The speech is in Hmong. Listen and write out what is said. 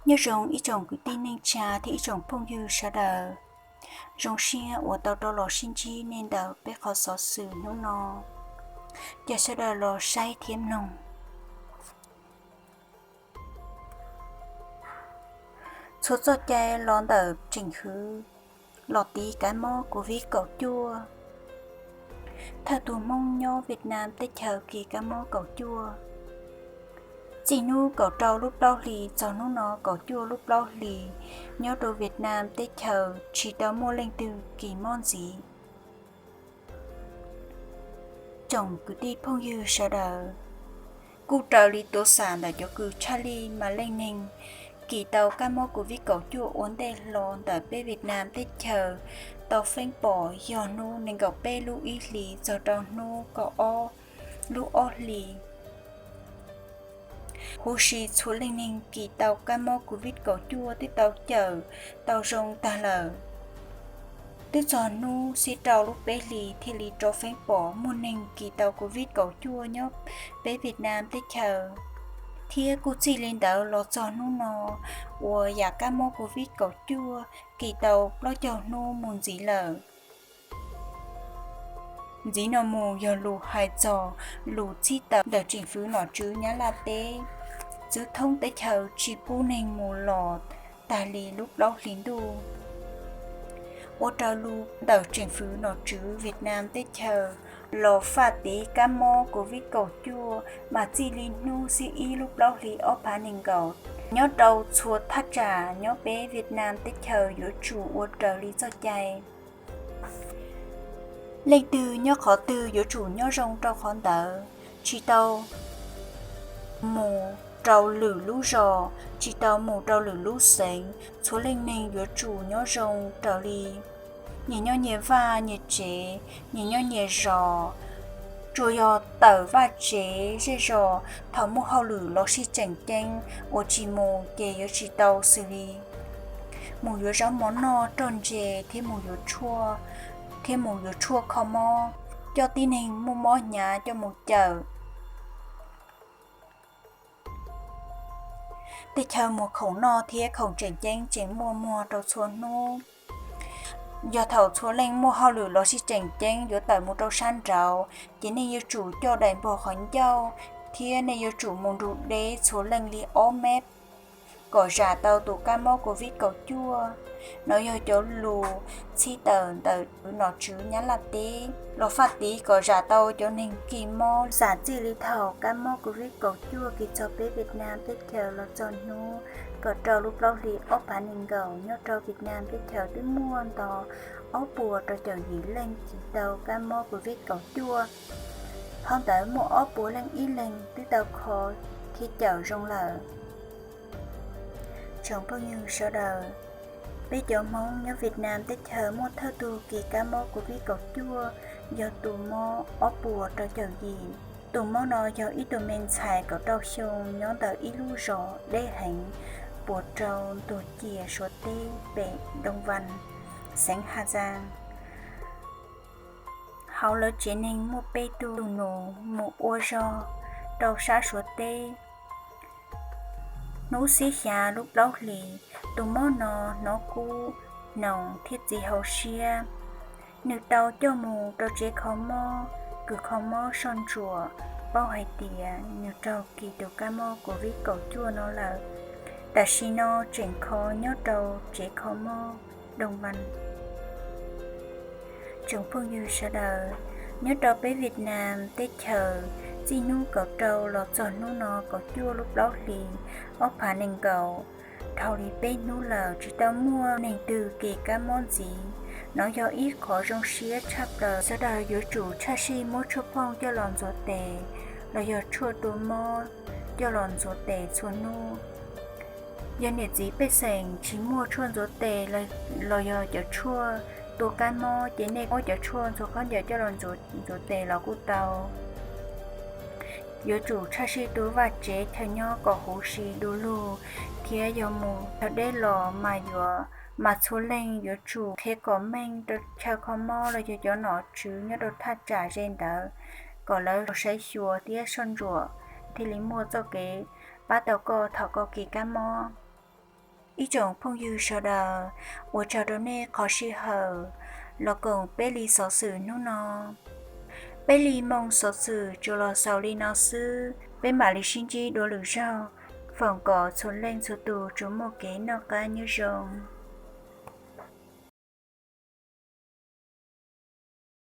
Nyob zoo ib tsoom kwv tij neej tsa thiab ib tsoom phooj ywg sawv daws. Zoo siab uas tau rov los sib ntsib nej ntawm peb qhov xov xwm hnub no. Ces sawv daws los saib thiab mloog. Txhua txoj cai los ntawm tseem hwv los tiv kab mob covid kaum cuaj. Thawj tug Hmoob nyob Vietnam teb chaws kis kab mob kaum cuaj. Txij hnub kaum rau lub plaub hlis txog hnub no kaum cuaj lub plaub hlis, nyob rau Vietnam teb chaws tsis tau muaj leej twg kis mob ntxiv. Tsoom kwv tij phooj ywg sawv daws, kuj raws li tuav xam ntawm cov kws tshaj lij mas leej neeg kis tau kab mob covid kaum cuaj ua ntej hlo ntawm peb Vietnam teb chaws tau feeb pom yog hnub nees nkaum peb lub ib hlis txog rau hnub kaum ob lub ob hlis. Huv si txhua leej neeg kis tau kab mob covid kaum cuaj twb tau cawm tau zoo tag lawm. Twb txog hnub xiab rau lub peb hlis thiaj li rov feeb pom muaj neeg kis tau covid kaum cuaj nyob peb Vietnam teb chaws, thiab kuj txij li ntawd los txog hnub no uas yam kab mob covid kaum cuaj kis tau plaub caug hnub mus ntxiv lawm. Ntxiv no mus yog lus hais txog lus txhib tawm ntawm tseem fwv nom tswv Nyab Laj teb, txwv thoob teb chaws tsis pub neeg mus los tag li lub plaub hlis ntuj. Ua raws lus ntawm tseem fwv nom tswv Vietnam teb chaws los faj tiv kab mob covid kaum cuaj mas txij li hnub xiab ib lub plaub hlis ob phav nees nkaum, nyob rau txhua thaj tsam nyob peb Vietnam teb chaws yuav tsum ua raws li txoj cai. Leej twg nyob qhov twg yuav tsum nyob zoo rau qhov ntawd, tsis tau mus rau lwm lub zos, tsis tau mus rau lwm lub xeev, txhua leej neeg yuav tsum nyob zoo raws li nyias nyob nyias vaj nyias tsev, nyias nyob nyias zos. Tsuas yog tawm vaj tsev zej zos thaum muaj hauj lwm los sib tseem ceeb, uas tsis mus ces yuav tsis tau xws li mus yuav zaub mov noj roj ntse thiab mus yuav tshuaj, thiab mus yuav tshuaj kho mob, coj tib neeg muaj mob hnyav coj mus cawm. Tej chaw muag khoom noj thiab khoom tseem ceeb tseem muaj muag rau txhua hnub. Yog thaum txhua leej muaj hauj lwm los sib tseem ceeb yuav tawm mus rau sab nraud, ces nej yuav tsum coj daim npog qhov ncauj, thiab nej yuav tsum mus nrug deb txhua leej li ob mev kom zam tau tus kab mob covid kaum cuaj. No yog cov lus txhib tawm ntawm nom tswv Nyab Laj teb los faj tiv kom zam tau cov neeg kis mob zam txij li thaum kab mob covid kaum cuaj kis txog peb Vietnam teb chaws los txog hnub kaum rau lub plaub hlis ob phav nees nkaum. Nyob rau Vietnam teb chaws twb muaj nto ob puas rau caum yim leej kis tau kab mob covid kaum cuaj, hov ntawd muaj ob puas leej ib leeg twb tau kho thiab cawm zoo lawm. Tsoom phooj ywg sawv daws, peb cov Hmoob nyob Vietnam teb chaws muaj thawj tug kis kab mob covid kaum cuaj yog tus mob ob puas rau caum yim. Tus mob no yog ib tug me ntxhais kaum rau xyoo nyob ntawm ib lub zos deb heev puas rau ntug cia Suav teb pem Doo Vas, xeev Has Zaas. Hauv lawv tsev neeg muaj peb tug nus mus ua zog rau sab Suav teb. Hnub xiab xya lub plaub hlis, tus mob no hnov kub hnoos thiab txiv hauv siab. Nws tau coj mus rau tsev kho mob, kws kho mob soj ntsuam paub hais tias nws raug kis tus kab mob covid kaum cuaj no lawm. Tam sim no tseem kho nyob rau tsev kho mob Doo Vas. Tsoom phooj ywg sawv daws, nyob rau peb Vietnam teb chaws, txij hnub kaum rau los txog hnub no kaum cuaj lub plaub hlis ob phav nees nkaum, dhau li peb hnub lawm tsis tau muaj neeg twg kis kab mob ntxiv. Nov yog ib qhov zoo siab tshaj plaws. Sawv daws yuav tsum tshaj sij muab tshuaj phooj coj los ntxuav tes los yog tshuaj tua mob coj los ntxuav tes txhua hnub. Yog niam txiv pej xeem tsis muaj tshuaj ntxuav tes los yog cov tshuaj tua kab mob ces nej muab cov tshuaj ntxuav khaub ncaws coj los ntxuav tes los kuj tau. Yuav tsum tshaj sij tu vaj tsev chaw nyob kom huv si du lug, thiab yog mus chaw deb los mas yuav, mas txhua leej yuav tsum qhia kom meej rau chaw kho mob los yog cov nom tswv nyob rau thaj tsam ze ntawd, kom lawv saib xyuas thiab soj ntsuam thiaj li muaj txoj kev pab tau koj thaum koj kis kab mob. Ib tsoom phooj ywg sawv daws, ua tsaug rau nej qhov sij hawm los koom peb li xov xwm hnub no. Peb li moo xov xwm tsuas los xaus li no xwb, peb mam li sib ntsib dua lwm zaug. Foom kom txhua leej txhua tus tsuas muaj kev noj qab nyob zoo.